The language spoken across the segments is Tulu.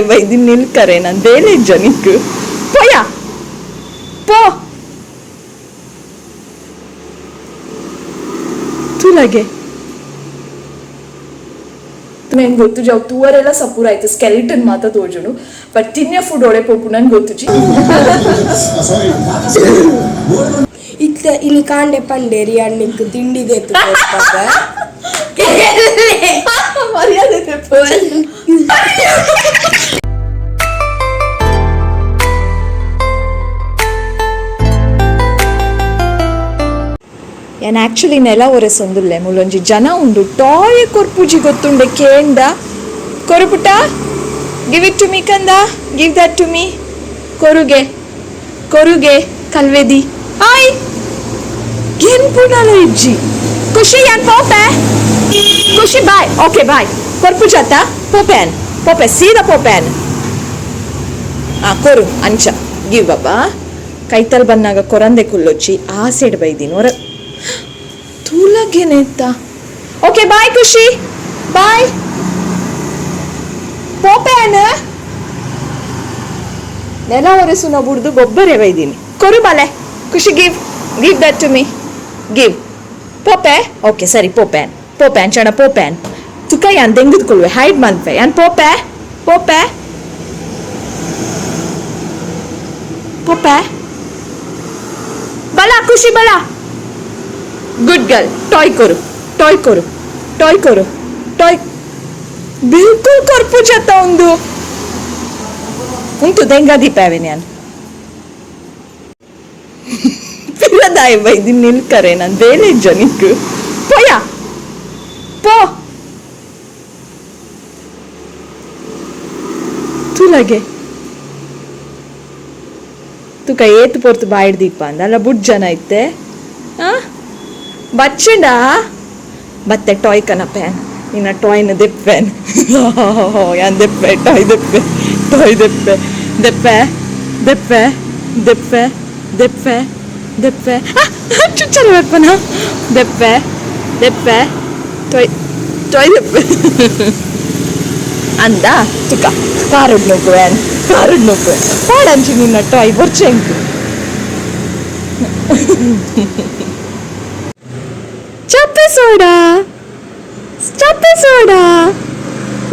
ಬೈದಿ ನಿಲ್ಕರೆ ನಾನು ಬೇಲೆ ಜನಿಕ್ ಪೋಯ ಪೋ ತುಲಗೆ ನಂಗೆ ಗೊತ್ತುಜಿ ಅವು ತೂವರೆಲ್ಲ ಸಪೂರ ಆಯ್ತು ಸ್ಕೆಲಿಟನ್ ಮಾತ ತೋಜುನು ಬಟ್ ತಿನ್ಯ ಫುಡ್ ಒಡೆ ಪೋಪು ನಂಗೆ ಗೊತ್ತುಜಿ. ಇತ್ತ ಇಲ್ಲಿ ಕಾಂಡೆ ಪಂಡೇರಿ ಅಣ್ಣಿಕ್ ತಿಂಡಿದೆತ್ತು. ಮರ್ಯಾದೆ. ಯಾನ್ ಆಕ್ಚುಲಿ ನೆಲ ಒರೆಸೊಂದುಲ್ಲೆ ಮುಲೊಂಜಿ ಜನ ಉಂಡು ಟಾಯ್ ಕೊರ್ಪುಜಿ ಗೊತ್ತುಂಡೆ ಕೇಂಡ ಕೊರುಪುಟ give it to me ಕಂದ give that to me ಕೊರುಗೆ ಕೊರುಗೆ ಕಲ್ವೆದಿ ಆಯ್ ಗೆನ್ಪುಡಲ ಇಜ್ಜಿ ಖುಷಿ ಯಾನ್ ಪೋಪೆ ಖುಷಿ ಬಾಯ್ ಓಕೆ ಬಾಯ್ ಕೊರ್ಪುಜಾತ ಪೋಪ್ಯಾನ್ ಪೋಪೆ ಸೀದಾ ಪೋಪ್ಯಾನ್ ಆ ಕೊರು ಅಂಚ ಗಿವ್ ಬಾಬಾ ಕೈತಲ್ ಬನ್ನಾಗ ಕೊರಂದೆ ಕುಲ್ಲೊಚ್ಚಿ ಆ ಸೈಡ್ ಬೈದಿನ ಹೊರ ತೂಲಗೇನೆತ್ತ ಓಕೆ ಬಾಯ್ ಖುಷಿ ಬಾಯ್ ಪೋಪ್ಯಾನ್ ನೆಲ ಒರೆಸುನ ಬುಡ್ದು ಗೊಬ್ಬರೇ ಬೈದೀನಿ ಕೊರು ಬಾಲೆ Khushi give give that to me give ಪೋಪೆ okay ಸರಿ ಪೋಪ್ಯಾನ್ ಪೋಪ್ಯಾನ್ ಚಣ ಪೋಪ್ಯಾನ್ ತುಕ ಯಾನ್ ದೆಂಗದ್ಕೊಳ್ವೆ ಹೈಡ್ ಮನ್ಪೆ ಯಾನ್ ಪೋಪೆ ಪೋಪೆ ಪೋಪೆ ಬಲ ಖುಷಿ ಬಲ good girl toy ಕೊರು ಟಾಯ್ ಕೊರು ಟಾಯ್ ಕೊರು ಟಾಯ್ ಬಿಲ್ಕುಲ್ ಕೊರ್ಪು ಜತ ಒಂದು ಉಂಟು ದೆಂಗಾದೀಪ ನಾನು ಪಿಲ್ಲದಾಯ ಬೈದಿ ನಿಲ್ಕರೆ ನಾನು ಬೇಲೆ ಜನಿಕ್ ಪೋಯ ಪೋ ತುಲಗೆ ತುಕ ಏತ್ ಪೊರ್ತು ಬಾಯಿಡ್ ದೀಪ ಅಂದ ಅಲ್ಲ ಬುಡ್ ಜನ ಇತ್ತೆ ಆ ಬಚ್ಚಂಡ ಬತ್ತೆ ಟಾಯ್ ಕನಪ್ಯಾನ್ ನಿನ್ನ ಟಾಯ್ನ ದೆಪ್ಪೆನ್ ಯಾನ್ ದೆಪ್ಪೆ ಟಾಯ್ ದೆಪ್ಪೆ ಟಾಯ್ ದೆಪ್ಪೆ ದೆಪ್ಪೆ ದೆಪ್ಪೆ ದೆಪ್ಪೆ ದೆಪ್ಪೆ ದೆಪ್ಪೆ ಚುಚ್ಚಲ ಬರ್ಪನ ದೆಪ್ಪೆ ದೆಪ್ಪೆ ಟಾಯ್ ಟಾಯ್ ದೆಪ್ಪೆ ಅಂದ ತುಕ ಕಾರುಡ್ ನೋಕುವೆನ್ ಕಾರುಡ್ ನೋಕುವೆ ಪಾಡಂಚಿ ನಿನ್ನ ಟಾಯ್ ಬೊರ್ಚೆಂಕು ಚಪ್ಪೆ ಸೋಡಾ ಚಪ್ಪೆ ಸೋಡಾ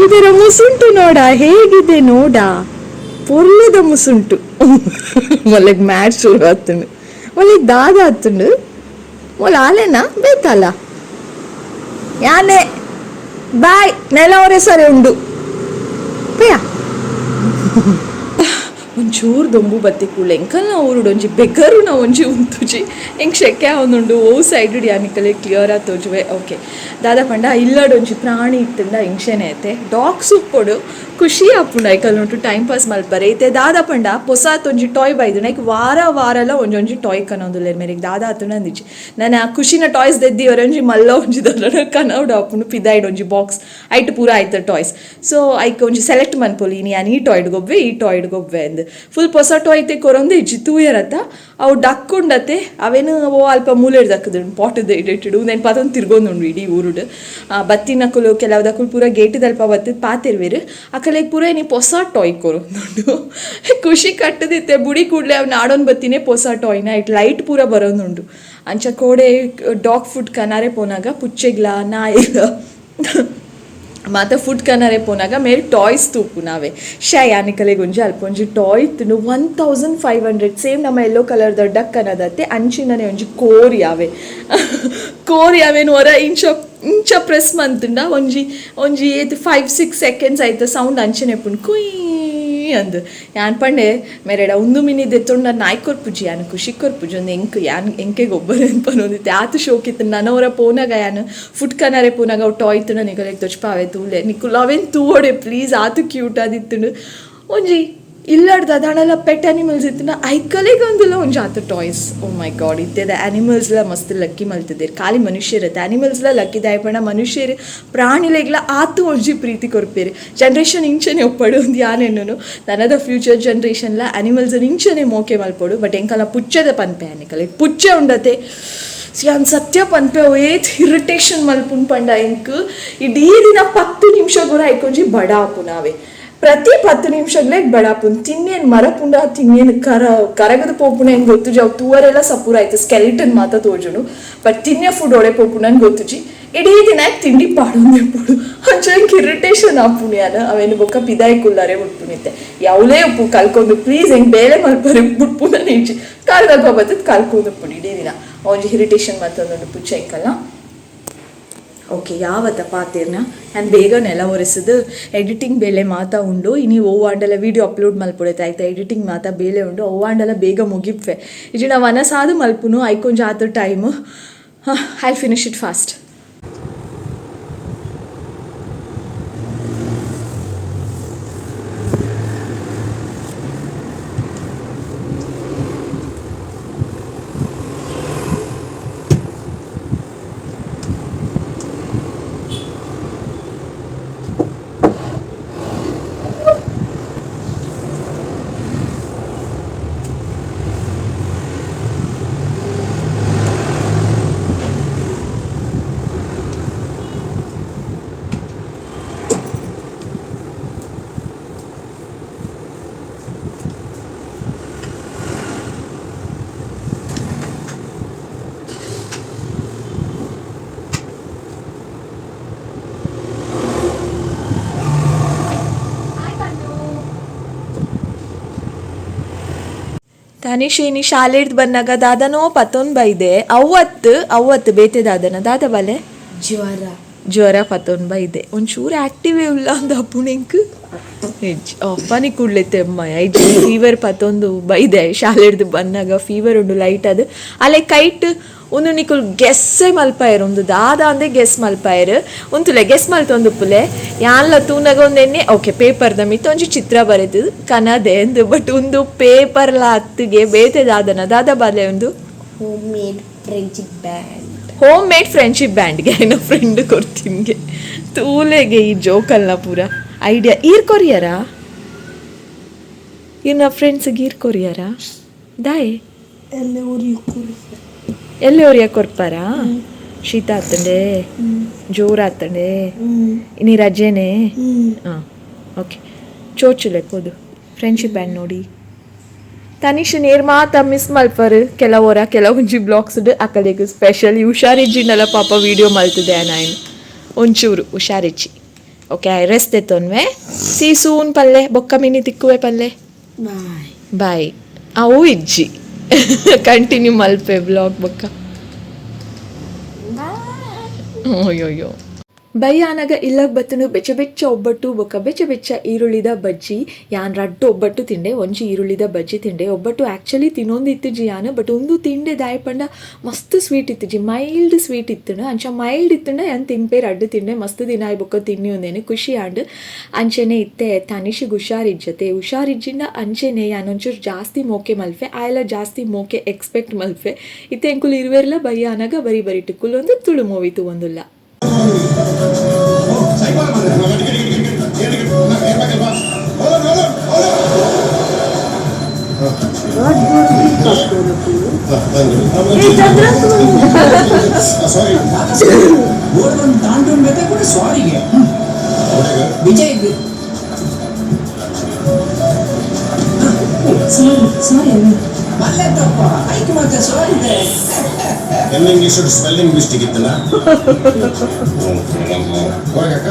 ಇದರ ಮುಸುಂಟು ನೋಡ ಹೇಗಿದೆ ನೋಡ ಪೊರ್ಲುದ ಮುಸುಂಟು ಮೊಲೆಗ್ ಮ್ಯಾಚ್ ಶುರು ಆತುಂಡು ಮೊಲೆಗ್ ದಾದ ಆತುಂಡು ಮೊಲ ಆಲೆನಾ ಬೇತಲ್ಲ ಯಾನೆ ಬಾಯ್ ನೆಲ ಒರೆ ಸರಿ ಉಂಡು ಪಯ್ಯ ಒಂಚೂರು ದೊಂಬು ಬತ್ತಿ ಕೂಳೆ ಎಂಕಲ್ನ ಊರುಡು ಒಂಜಿ ಬೆಗರುನ ಒಂಜಿ ಉಂತುಜಿ ಎಂಕ್ ಶೆಕೆ ಆವೊಂದುಂಡು ಓ ಸೈಡ್ ಯಾನಿಕಲೆ ಕ್ಲಿಯರ್ ಆದ್ ತೋಜುವೆ ಓಕೆ ದಾದ ಪಂಡ ಇಲ್ಲಡ್ ಒಂಜಿ ಪ್ರಾಣಿ ಇತ್ತುಂಡ ಇಂಕ್ಷೆನೆ ಐತೆ ಡಾಗ್ಸ್ ಉಪ್ಪೊಡು ಖುಷಿ ಆಪುಂಡು ಐಕಲ್ ಉಂಟು ಟೈಮ್ ಪಾಸ್ ಮಲ್ಪರೆ ಇತ್ತೆ ದಾದ ಪಂಡ ಪೊಸಾತ್ ಒಂಜಿ ಟಾಯ್ ಬೈದುಂಡು ಐಕ್ ವಾರ ವಾರಲ ಒಂಜೊಂಜಿ ಟಾಯ್ ಕನೊಂದುಲ್ಲೆರ್ ಮೇರೆಗ್ ದಾದ ಆತುಂಡ ಅಂದಿಜ್ಜಿ ನನ ಖುಷಿನ ಟಾಯ್ಸ್ ದೆದ್ದಿ ಒಂಜಿ ಮಲ್ಲ ಒಂಜಿ ದಾದ ಕನೌಡು ಆಪುಂಡು ಪಿದಾಯ್ಡ್ ಒಂಜಿ ಬಾಕ್ಸ್ ಐಟ್ ಪೂರ ಆಯ್ತ ಟಾಯ್ಸ್ ಸೊ ಐಕ್ ಒಂಜಿ ಸೆಲೆಕ್ಟ್ ಮನ್ಪೊಲಿ ಇನಿ ಯಾನ್ ಈ ಟಾಯ್ಡ್ ಗೊಬ್ಬೆ ಈ ಟಾಯ್ಡ್ ಗೊಬ್ಬೆ ಅಂದ್ ಫುಲ್ ಪೊಸ ಟಾಯ್ ಇತ್ತೆ ಕೊರೊಂದು ಇಜ್ಜಿ ತೂಯರತ್ತ ಅವು ಡಕ್ಕುಂಡತೆ ಅವೇನು ಓ ಅಲ್ಪ ಮೂಲೆಡ್ ದಕ್ಕುದುಂಡು ಪಾಟದ ಇಡಿಟ್ಟಿಡು ಉಂದೆನ್ ಪತೊಂದು ತಿರ್ಗೊಂದುಂಡು ಇಡೀ ಊರುಡು ಬತ್ತಿನಕುಲು ಕೆಲವುದಕುಲು ಪೂರ ಗೇಟಿದಲ್ಪ ಬತ್ತಿದ್ ಪಾತೆರ್ವೆರ್ ಅಕಲೆಗ್ ಪೂರ ಇನಿ ಪೊಸ ಟಾಯ್ ಕೊರೊಂದುಂಡು ಖುಷಿ ಕಟ್ಟದಿತ್ತೆ ಬುಡಿ ಕೂಡ್ಲೆ ಅವು ನಾಡೊಂದು ಬತ್ತಿನೇ ಪೊಸ ಟಾಯ್ನ ಐಟ್ ಲೈಟ್ ಪೂರ ಬರೋದುಂಡು ಅಂಚ ಕೋಡೆ ಡಾಗ್ ಫುಡ್ ಕನಾರೆ ಪೋನಾಗ ಪುಚ್ಚೆಗ್ಲ ನಾಯಿಗ್ಲ ಮಾತ ಫುಡ್ ಕನರೆ ಪೋನಾಗ ಮೇರ್ ಟಾಯ್ಸ್ ತೂಪುನಾವೆ ಶೈ ಯಾನಿಕಲೆಗ್ ಒಂಜಿ ಅಲ್ಪ ಒಂಜಿ ಟಾಯ್ ಇತ್ತುಂಡು 1500 ಸೇಮ್ ನಮ್ಮ ಎಲ್ಲೋ ಕಲರ್ದ ಡಕ್ ಅನ್ನದತ್ತೆ ಅಂಚಿನನೆ ಒಂಜಿ ಕೋರಿ ಆವೆ ಕೋರಿ ಅವೇನು ಹೊರ ಇಂಚ ಇಂಚ ಪ್ರೆಸ್ ಮಂತುಂಡ ಒಂಜಿ ಒಂಜಿ ಏತ್ 5-6 ಸೆಕೆಂಡ್ಸ್ ಆಯ್ತು ಸೌಂಡ್ ಅಂಚನೆ ಪುಂಡು ಕುಯ್ ಅಂದ್ ಯಾನ್ ಪಂಡೆ ಮೇರೆಡ ಉಂದು ಮಿನಿ ದೆತ್ತೊಂಡ ನಾಯಿ ಕೊರ್ಪುಜಿ ಯಾನ್ ಖುಷಿ ಕೊರ್ಪುಜಿ ಒಂದು ಎಂಕ್ ಯಾನ್ ಎಂಕೆ ಗೊಬ್ಬರ ಪನೊಂದಿತ್ತೆ ಆತು ಶೋಕಿತ್ತು ನನವರ ಪೋನಾಗ ಯಾನ್ ಫುಡ್ ಕನರೆ ಪೋನಾಗ ಅವು ಟಾಯ್ ಇತ್ತುಂಡ ನಿಕಲೆಗ್ ತೊಚ್ಪಾವೆ ತೂಲೆ ನಿಕುಲು ಅವೇನ್ ತೂವೊಡೆ ಪ್ಲೀಸ್ ಆತು ಕ್ಯೂಟ್ ಆದಿತ್ತುಂಡು ಒಂಜಿ ಇಲ್ಲಡ್ದ ದಾಣಲ ಪೆಟ್ ಆನಿಮಲ್ಸ್ ಇತ್ತುಂಡ ಐಕಲೆಗ್ ಒಂದುಲ ಒಂಜಿ ಆತು ಟಾಯ್ಸ್ ಓ ಮೈ ಗಾಡ್ ಇತ್ತೆದ ಆನಿಮಲ್ಸ್ಲ ಮಸ್ತ್ ಲಕ್ಕಿ ಮಲ್ತುದೆರ್ ಖಾಲಿ ಮನುಷ್ಯರತ್ತೆ ಆನಿಮಲ್ಸ್ಲ ಲಕ್ಕಿ ದಾಯೆ ಪಂಡ ಮನುಷ್ಯರು ಪ್ರಾಣಿಲೆಗ್ಲ ಆತು ಒಂಜಿ ಪ್ರೀತಿ ಕೊರ್ಪೆರ್ ಜನ್ರೇಷನ್ ಇಂಚನೆ ಒಪ್ಪಡು ಒಂದು ಯಾನ್ ಎನ್ನುನು ನನದ ಫ್ಯೂಚರ್ ಜನ್ರೇಷನ್ಲ ಆನಿಮಲ್ಸ್ ಇಂಚನೆ ಮೋಕೆ ಮಲ್ಪೊಡು ಬಟ್ ಎಂಕಲ್ನ ಪುಚ್ಚೆದ ಪನ್ಪೆ ಆನಿಕಲೆ ಪುಚ್ಚೆ ಉಂಡತೆ ಯಾನ್ ಸತ್ಯ ಪನ್ಪೆ ಏತ್ ಇರಿಟೇಷನ್ ಮಲ್ಪುನ್ ಪಂಡ ಎಂಕ್ ಇಡೀ ದಿನ 10 ನಿಮಿಷ ಕೂಡ ಐಕೊಂಜಿ ಬಡ ಆಪುನಾವೆ ಪ್ರತಿ 10 ನಿಮಿಷಗಳೇ ಬಡಾಪುನ್ ತಿನ್ನೇನು ಮರಪುಂಡ ತಿನ್ನೇನು ಕರ ಕರಗದ ಪೋಪುಣ ಹೆಂಗೆ ಗೊತ್ತುಜಿ ಅವು ತೂವರೆಲ್ಲ ಸಪೂರ ಆಯ್ತು ಸ್ಕೆಲಿಟನ್ ಮಾತ ತೋಜುನು ಬಟ್ ತಿನ್ಯ ಫುಡ್ ಒಡೆ ಪೋಪುಣ ಗೊತ್ತುಜಿ ಇಡೀ ದಿನ ತಿಂಡಿ ಪಾಡೊಂದೇ ಪೋಡು ಅಂಚ ಎಂಕ್ ಇರಿಟೇಷನ್ ಆಪುಣಿ ಯಾನ್ ಅವೇನು ಬೊಕ್ಕ ಪಿದಾಯಿ ಕುಲ್ಲಾರೆ ಬುಡ್ಪುನಿತ್ತೆ ಯಾವುಲೇ ಉಪ್ಪು ಕಲ್ಕೊಂಡು ಪ್ಲೀಸ್ ಹೆಂಗೆ ಬೇಲೆ ಮಲ್ಪರೆ ಬುಡ್ಪುನ ನಿಂಚಿ ಕಾಲ್ದಲ್ಪ ಬತ್ತದ ಕಲ್ಕೊಂಡು ಉಪ್ಪುಂಡು ಇಡೀ ದಿನ ಒಂಜಿ ಇರಿಟೇಷನ್ ಮತ್ತೊಂದು ಪುಚ್ಚ ಎಂಕಲ್ಲ. ಓಕೆ ಯಾವತ್ತ ಪಾತೇರ್ನ ನಾನು ಬೇಗ ನೆಲ ಒರೆಸಿದು ಎಡಿಟಿಂಗ್ ಬೇಲೆ ಮಾತಾ ಉಂಡು ಇನಿ ಓವಾಂಡಲ ವೀಡಿಯೋ ಅಪ್ಲೋಡ್ ಮಲ್ಪೊಡೈತೆ ಆಯ್ತಾ ಎಡಿಟಿಂಗ್ ಮಾತಾ ಬೇಲೆ ಉಂಡು ಓವಾಂಡಲ ಬೇಗ ಮುಗಿಪ್ವೆ ಇಜಿ ನಾವು ವನಸಾದು ಮಲ್ಪುನು ಐಕೊಂಜ ಆತ time. I finish it fast. ತನಿಷೇನಿ ಶಾಲೆಡ್ದು ಬಂದಾಗ ದಾದನೋ ಪತ್ತೊಂದು ಬೈದೆ ಅವತ್ತು ಅವತ್ತು ಬೇತೆ ದಾದನ ದಾದ ಬಲೆ ಜ್ವರ ಜ್ವರ ಪತ್ತೊಂದು ಬೈದೆ ಒಂಚೂರು ಆಕ್ಟಿವ್ ಇಲ್ಲ ಅಂದ ಅಪ್ಪುಣಿಂಕ್ ಅಪ್ಪನಿ ಕೂಡ್ಲೆ ತೆಮ್ಮ ಐಜಿ ಫೀವರ್ ಪತ್ತೊಂದು ಬೈದೆ ಶಾಲೆಡ್ದು ಬಂದಾಗ ಫೀವರ್ ಉಂಡು ಲೈಟ್ ಅದು ಅಲ್ಲೇ ಕೈಟ್ ಒಂದು ನಿಕುಲ್ ಗೆಸ್ಸೇ ಮಲ್ಪಾಯರು ಒಂದು ದಾದ ಅಂದೆ ಗೆಸ್ ಮಲ್ಪಾಯರು ಉಂತುಲೆ ಗೆಸ್ ಮಲ್ತೊಂದು ಪುಲೆ ಯಾನ್ಲ ತೂನಗ ಒಂದೆನ್ನೆ ಓಕೆ ಪೇಪರ್ದ ಮಿತ್ತ ಒಂಜಿ ಚಿತ್ರ ಬರೆದು ಕನದೆ ಅಂದು ಬಟ್ ಒಂದು ಪೇಪರ್ಲ ಅತ್ತಿಗೆ ಬೇತೆ ದಾದನ ದಾದ ಬಾಲೆ ಒಂದು home made friendship band. Home made friendship ಬ್ಯಾಂಡ್ಗೆ ಏನೋ ಫ್ರೆಂಡ್ ಕೊಡ್ತೀನಿ ತೂಲೆಗೆ ಈ ಜೋಕಲ್ನ ಪೂರ ಐಡಿಯಾ ಈರ್ ಕೊರಿಯರಾ ಇನ್ನ ಫ್ರೆಂಡ್ಸ್ಗೆ ಈರ್ ಕೊರಿಯರಾ ದಾಯೆ ಎಲ್ಲ ಊರಿಗೆ. ಎಲ್ಲಿ ಒರಿಯ ಕೊರ್ಪಾರಾ? ಶೀತ ಆತಂಡೆ ಜೋರು ಆತಂಡೆ ಇನಿ ರಜೆನೆ. ಹಾಂ ಓಕೆ ಚೋಚುಲೆ ಪೋದು ಫ್ರೆಂಡ್ಶಿಪ್ ಬ್ಯಾಂಡ್ ನೋಡಿ. ತನಿಷ್ ನೇರ್ ಮಾತ ಮಿಸ್ ಮಲ್ಪರು ಕೆಲವೊರ ಕೆಲವೊಂಜಿ ಬ್ಲಾಗ್ಸ್ ಅಕಲೆಗ್ ಸ್ಪೆಷಲಿ ಹುಷಾರಿಜ್ಜಿಂಡಲ ಪಾಪ ವೀಡಿಯೋ ಮಲ್ತದೆ ನಾಯಿನ್ ಒಂಚೂರು ಹುಷಾರಿಜ್ಜಿ. ಓಕೆ ರೆಸ್ಟ್ ಎತ್ತೊನ್ವೆ ಸಿ ಸೂನ್ ಪಲ್ಲೆ ಬೊಕ್ಕ ಮಿನಿ ತಿಕ್ಕುವೆ ಪಲ್ಲೆ. ಬಾಯ್. ಬಾಯ್. ಅವು ಇಜ್ಜಿ ಕಂಟಿನ್ಯೂ ಮಲ್ಪೆ ಬ್ಲಾಗ್ ಬೊಕ್ಕ. ಅಯ್ಯೋಯ್ಯೋ ಬಯ್ಯಾನಗ ಇಲ್ಲಗ್ ಬತ್ತನು ಬೆಚ್ಚ ಬೆಚ್ಚ ಒಬ್ಬಟ್ಟು ಬೊಕ್ಕ ಬೆಚ್ಚ ಬೆಚ್ಚ ಈರುಳ್ಳಿದ ಬಜ್ಜಿ. ಯಾನ್ ರಡ್ಡು ಒಬ್ಬಟ್ಟು ತಿಂಡೆ ಒಂಜಿ ಈರುಳ್ಳಿದ ಬಜ್ಜಿ ತಿಂಡೆ. ಒಬ್ಬಟ್ಟು ಆ್ಯಕ್ಚುಲಿ ತಿನ್ನೊಂದು ಇತ್ತಿಜಿ ಯಾನ್ ಬಟ್ ಒಂದು ತಿಂಡೆ ದಾಯ ಪಂಡ ಮಸ್ತ್ ಸ್ವೀಟ್ ಇತ್ತಿಜಿ ಮೈಲ್ಡ್ ಸ್ವೀಟ್ ಇತ್ತುಂಡು ಅಂಚ ಮೈಲ್ಡ್ ಇತ್ತುಂಡ ಯಾನ್ ತಿನ್ಪೆ ರಡ್ಡು ತಿಂಡೆ ಮಸ್ತ್ ದಿನ ಆಯ್ ಬೊಕ್ಕ ತಿನ್ನಿ ಒಂದೇನು ಖುಷಿ ಆಂಡ್. ಅಂಚೆನೆ ಇತ್ತೆ ತನಿಷಿಗೆ ಹುಷಾರಿಜ್ಜತೆ ಹುಷಾರಿಜ್ಜಿಂಡ ಅಂಚೆನೆ ಯಾನ್ ಒಂಚೂರು ಜಾಸ್ತಿ ಮೋಕೆ ಮಲ್ಫೆ ಆಯಲ ಜಾಸ್ತಿ ಮೋಕೆ ಎಕ್ಸ್ಪೆಕ್ಟ್ ಮಲ್ಫೆ. ಇತ್ತೆ ಎಂಕುಲು ಇರುವೆರ್ಲ ಬಯ್ಯಾನಗ ಬರಿ ಬರಿ ಟಿಕ್ಕುಲು ಒಂದು ತುಳು ಮೂವಿ ತೂವೊಂದುಲ್ಲ. ಸಾರಿಗೆ ವಿಜಯ್ ಮಲ್ಲೆ ತಪ್ಪ ಐಕ್ ಮತ್ತೆ ಸಾರಿ. ಎಲ್ಲ English spelling mistake ಇತ್ತಲ್ಲ. ಹೊರಗಾಕ.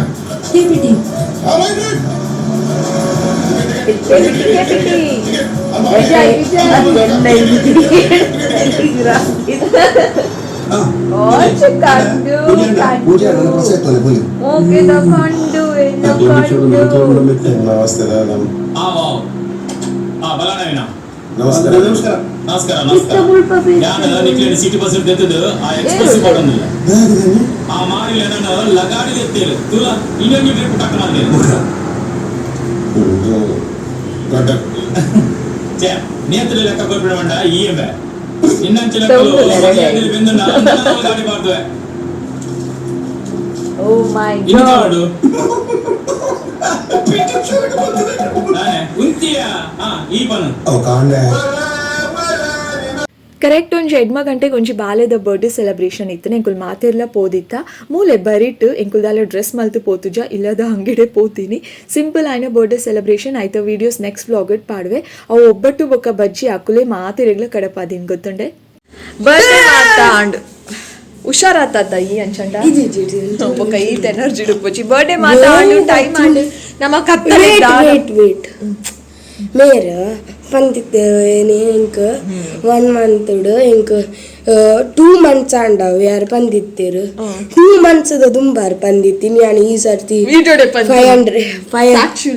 ನಮಸ್ತೆ. ನಮಸ್ಕಾರ ನಮಸ್ಕಾರ ನಮಸ್ಕಾರ ನಮಸ್ಕಾರ. ಯಾನ್ ನಿಕ್ಲೆನ ಸಿಟಿ ಬಸ್ ದೆತ್ತದು ಆ ಎಕ್ಸ್ಪ್ರೆಸ್ ಕೊಡೊಂದಿಲ್ಲ ಆ ಮಾರಿಲ್ಲ ನಾನು ಲಗಾಡಿ ದೆತ್ತೇರು ತುಲ ಇನ್ನೊಂದು ಟ್ರಿಪ್ ಟಕ್ ಮಾಡ್ದೆ. ಛೇ ನೇತ್ರ ಲೆಕ್ಕ ಕೊಟ್ಬಿಡ ಮಂಡ ಈ ಎಂಬೆ ಇನ್ನಂಚ ಲೆಕ್ಕ ಬೆಂದು ಗಾಡಿ ಮಾಡ್ದುವೆ. ಓ ಮೈ ಇನ್ನು ನೋಡು ನಾನೇ ಉಂತಿಯ ಹಾ ಈ ಪನು. ಕಾಂಡೆ. Correct ಒಂಜಿ ಎಡ್ಮ ಗಂಟೆಗೆ ಒಂಜಿ ಬಾಲೆದ ಬರ್ಡೇ ಸೆಲೆಬ್ರೇಷನ್ ಇತ್ತು. ಎಂಕುಲು ಮಾತೆರ್ಲ ಪೋದಿತ್ತ. ಮೂಲೆ ಬರಿಟ್ ಎಂಕುಲು ದಾಲ ಡ್ರೆಸ್ ಮಲ್ತು ಪೋತುಜ, ಇಲ್ಲದ ಅಂಗಡಿ ಪೋತೀನಿ. ಸಿಂಪಲ್ ಆಯ್ನ ಬರ್ಡೇ ಸೆಲೆಬ್ರೇಷನ್ ಆಯ್ತ. Videos next vlog ಪಾಡುವೆ. ಅವು ಒಬ್ಬಟ್ಟು ಬೊಕ್ಕ ಬಜ್ಜಿ ಅಕುಲೆ ಮಾತೆರೆಗ್ಲ ಕಡಪಾದಿನ್ ಗೊತ್ತುಂಡೆ. ಬರ್ಡೇ ಮಾತಾಂಡ್ ಹುಷಾರಾತ ಈ ಅಂಚಂಡ ಬೊಕ್ಕ ಈತ ಎನರ್ಜಿ ಡುಪ್ಪುಚಿ. ಬರ್ಡೇ ಮಾತಾಂಡು ಟೈಮ್ ಆಂಡ್ ನಮ್ಮ ಕತ್ತಲೆ. Wait wait wait, ಮೇರ್ ಪಂತಿತ್ತು ಎಂಕ್ 1 ಮಂತ್ ಎಂಕ್ 2 ಮಂತ್ಸ್ ಆಂಡವ್ ಯಾರು ಪಂದಿತ್ತೇರು. 2 ಮಂತ್ಸ್ ದುಂಬಾರ್ ಪಂದಿತ್ತೀನಿ ಯಾನ್ ಈ ಸರ್ತಿ. ವೀಡಿಯೋಡೆ. 500 ಫೈವ್ ಸಾಕ್ಷಿ.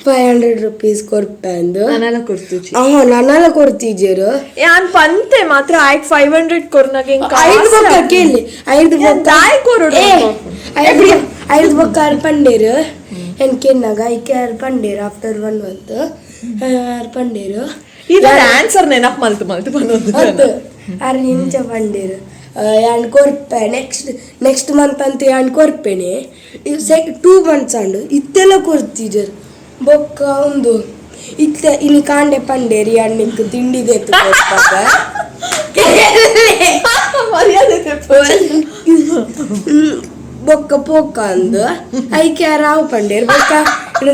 500 ರುಪೀಸ್ ಕೊರ್ಪೆ ಅಂದು. ನಾನೆಲ್ಲ ಕೊಡ್ತುಚಿ. ಅಹ, ನನ್ನಲ್ಲ ಕೊಡ್ತಿಜ್ಜರು. ಯಾನ್ ಪಂತೆ ಮಾತ್ರ ಆಯ್ತು. 500 ಕೊರ್ನಾಗ. ಐದು ಬೊಕ್ಕ ಕೇಳಿ, ಐದು ಬೊಕ್ಕ. ದಾಯ್ ಕೊರೊಡು? ಏ, ಐದು ಬೊಕ್ಕ ಆರ್ ಪಂಡೇರು ಎನ್ ಕೆನ್ನಾಗ ಐಕೆ ಆರ್ ಪಂಡೇರು. ಆಫ್ಟರ್ 1 ಮಂತ್ ಆರ್ ಪಂಡೇರು. ಇದರ ಆನ್ಸರ್ ನೆನಪು ಮಲ್ತು ಮಲ್ತು ಬಂದೊಂದು. ಅತ್ತು ಆರ್ ಇಂಚ ಪಂಡೇರು, ಯಾನ್ ಕೊರ್ಪೆ next next month ಅಂತ ಯಾನ್ ಕೊರ್ಪೆನೆ. 2 ಮಂತ್ಸ್ ಅಂಡು ಇತ್ತೆಲ್ಲ ಕೊರ್ತಿಜರ್. ಬೊಕ್ಕ ಒಂದು ಇತ್ತೆ ಇನಿ ಕಾಂಡೆ ಪಂಡೇರಿ ಯಾನ್ ನಿಂಕ್ ತಿಂಡಿ ದೇತು ಕೊರ್ಪಾಗ. ಮರ್ಯಾದೆ ತೆಪ್ಪು. ಬೊಕ್ಕ ಪೋಕ ಅಂದು ಐಕೆ ರಾವ್ ಪಂಡೇರು. ಬೊಕ್ಕ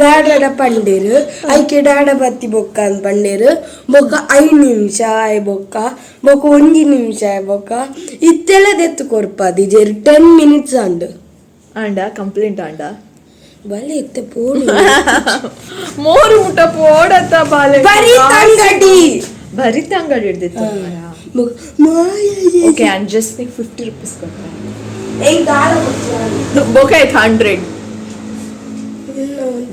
ಡಾಡ ಪಂಡೇರು, ಐಕೆ ಡಾಡ ಬತ್ತಿ ಬೊಕ್ಕ ಅಂದ್ ಪಂಡೇರು. ಬೊಕ್ಕ 5 ನಿಮಿಷ ಆಯ್ ಬೊಕ್ಕ, ಬೊಕ್ಕ ಒಂಜಿ ನಿಮಿಷ ಆಯ್ ಬೊಕ್ಕ ಇತ್ತೆಲ್ಲ ದೆತ್ತು ಕೊರ್ಪಾದಿಜೆರ್. 10 ಮಿನಿಟ್ಸ್ ಅಂಡು. ಆಂಡ ಕಂಪ್ಲೇಂಟ್ ಆಂಡ. ಬಲೆ ಇತ್ತೆ ಪೋಡು. ಮೋರು ಮುಟ್ಟ ಪೋಡತ್ತ ಬಾಲೆ. ಬರೀ ತಂಗಡಿ. ಬರಿತ ಅಂಗಡಿ ಹಿಡ್ದಿತ್ತು. ಬೊಕ್ಕ ಮಾಯ. Okay, and just ನಿಕ್ 50 rupees ಕೊಟ್ಟೆ. ಎಂಕ್ ದಾಲ ಗೊತ್ತಿಲ್ಲ. ಬೊಕ ಆಯ್ತು 100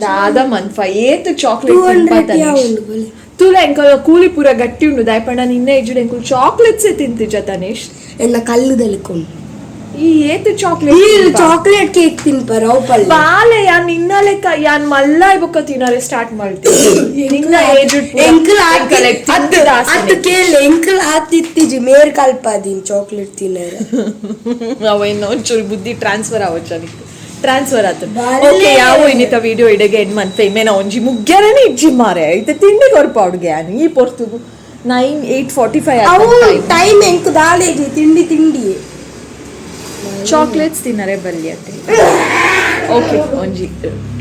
ದಾದ ಮನ್ಫ ಏತ್ ಚಾಕ್ಲೇಟ್. 200 ಯಾವುಂಡು ಬಲೆ. ತೂಲ, ಎಂಕಲ್ ಕೂಲಿ ಪೂರ ಗಟ್ಟಿ ಉಂಡು. ದಾಯಪಂಡ ನಿನ್ನೆ ಇಜ್ಜುಡು ಎಂಕುಲು ಚಾಕ್ಲೇಟ್ಸ್ ತಿಂತಿಜ ತನಿಷ್. ಎನ್ನ ಕಲ್ಲುದಲಿಕೊಂಡು. ಈ ಏತ್ chocolate. Chocolate cake ತಿನ್ಪರ ಅವು ಪಲ್ಲೆ. ಬಾಲೆ, ಯಾನ್ ನಿನ್ನ ಲೆಕ್ಕ ಯಾನ್ ಮಲ್ಲ ಬೊಕ್ಕ ತಿನ್ನರೆ ಸ್ಟಾರ್ಟ್ ಮಾಡ್ತೀನಿ. ನಿನ್ನ ಏಜ್. ಎಂಕಲ್ ಅತ್ತು ಕೇಳಿ, ಎಂಕಲ್ ಆತಿತ್ತೀಜಿ ಮೇರ್ ಕಲ್ಪಾದೀನ್ ಚಾಕ್ಲೇಟ್ ತಿನ್ನರ. ಅವೇನು ಒಂಚೂರು ಬುದ್ಧಿ ಟ್ರಾನ್ಸ್ಫರ್ ಆವಚ್ಚ ನಿಕ್ಕು, ಟ್ರಾನ್ಸ್ಫರ್ ಆತು. ಬಾಲೆ. ಓಕೆ, ಯಾವ ಇನ್ನಿತ ವಿಡಿಯೋ ಇಡೆಗೆ ಎಂಡ್ ಮಂತ್. ಮೇನ ಒಂಜಿ ಮುಗ್ಯರನೇ ಇಜ್ಜಿ ಮಾರೆ. ಇತ್ತೆ ತಿಂಡಿ ಕೊರ್ಪ ಹುಡುಗೆ ಯಾನ್. ಈ ಪೊರ್ತುಗು 9 8:45. ಅವು ಟೈಮ್ ಎಂಕ್ ದಾಲೇಜಿ ತಿಂಡಿ ತಿಂಡಿ. ಚಾಕ್ಲೇಟ್ಸ್ ತಿನ್ನರೆ ಬಲ್ಲಿ ಅಂತ. ಓಕೆ, ಒಂಜಿ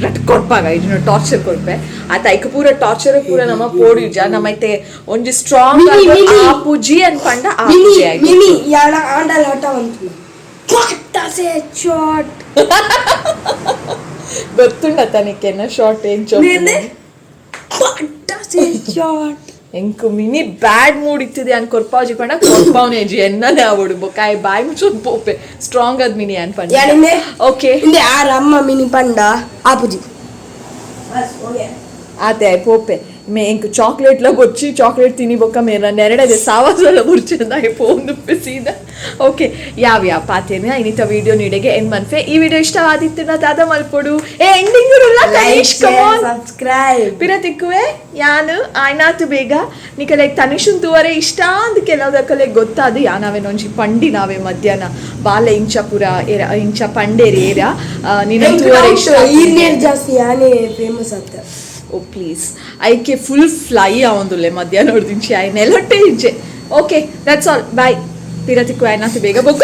ರಟ್ ಕೊರ್ಪಾಗ ಇದನ್ನ ಟಾರ್ಚರ್ ಕೊರ್ಪೆ ಆತ. ಐಕ ಪೂರ ಟಾರ್ಚರ್ ಪೂರ ನಮ್ಮ ಪೋಡಿಜ ನಮ್ಮೈತೆ ಒಂಜಿ ಸ್ಟ್ರಾಂಗ್ ಮಿನಿ, ಮಿನಿ. ಆಪುಜಿ ಅನ್ಪಂಡ. ಮಿನಿ. ಆಪುಜಿ ಆಯ್ತು. ಮಿನಿ ಯಾಣ ಆಂಡಲ್ ಹಠ వంತು ಸೆ ಶಾಟ್. ಗೊತ್ತುಂಡ ತನಿಖೆನ ಶಾರ್ಟ್ ಏನ್? నేనే ಸೆ ಶಾಟ್. ಎಂಕ್ mini bad mood ಇತ್ತಿದೆ ಅನ್ ಕೊರ್ಪಾಜಿ ಪಂಡ ಕೊರ್ಪಾವನೆ ಜಿ ಎನ್ನನೆ ಆವಡು. ಬೊಕಾಯ್ ಬಾಯ್ ಮುಚ್ಚೊಂದು ಪೋಪೆ ಸ್ಟ್ರಾಂಗ್ ಅದ್ ಮಿನಿ ಅನ್ ಪಂಡ. ಯಾನಿಂದೆ? ಓಕೆ. ಇಂದೆ ಆರ್ ಅಮ್ಮ ಮಿನಿ ಪಂಡ ಆಪುಜಿ. ಆತೆ ಪೋಪೆ ಮೇ. ಎಂಕ್ ಚಾಕ್ಲೇಟ್ಲ ಬೊಚ್ಚಿ, ಚಾಕ್ಲೇಟ್ ತಿನಿ ಬೊಕ್ಕ ಮೇರ ನೆರಡದೆ ಸಾವಾಸಲ ಬುರ್ಚಿ ಅಂದ ಪೋಂದು ಸೀದಾ. ಓಕೆ, ಯಾವ ಯಾವ ಪಾತೇನೆ ಇನ್ನಿತ ವಿಡಿಯೋ ನೀಡೆಗೆ ಎಂಡ್ ಮನ್ಫೆ. ಈ ವಿಡಿಯೋ ಇಷ್ಟವಾದಿತ್ತು ದಾದ ಮಲ್ಪೊಡು. ಏ, ending. Subscribe. ಪಿರ ತಿಕ್ಕುವೆ ಯಾನು ಆಯ್ನಾತು ಬೇಗ. ನಿಕಲೆ ತನಿಷುನ್ ತೂವರೆ ಇಷ್ಟ ಅಂದ್ ಕೆಲವುದಕ್ಕಲೆ ಗೊತ್ತಾದು. ಯಾನಾವೇನೊಂಜಿ ಪಂಡಿ ನಾವೇ ಮಧ್ಯಾಹ್ನ ಬಾಲೆ ಇಂಚ ಪುರ ಏರ ಇಂಚ ಪಂಡೇರಿ ಏರ ನಿನ್ನ ತೂವರೆ ಇಷ್ಟ. ಈರ್ನೇರ್ ಜಾಸ್ತಿ ಯಾನೇ ಫೇಮಸ್ ಆಗ್ತ. ಓ ಪ್ಲೀಸ್, ಐಕೆ ಫುಲ್ ಫ್ಲೈ ಆವೊಂದುಲ್ಲೆ ಮಧ್ಯಾಹ್ನ ಹೊಡ್ದಿಂಚಿ ಆಯ್ ನೆಲೊಟ್ಟೆ ಇಜ್ಜೆ. Okay, that's all, bye. ಪಿರ ತಿಕ್ಕು ಆಯ್ನಾತು ಬೇಗ. ಬೊಕ್ಕ.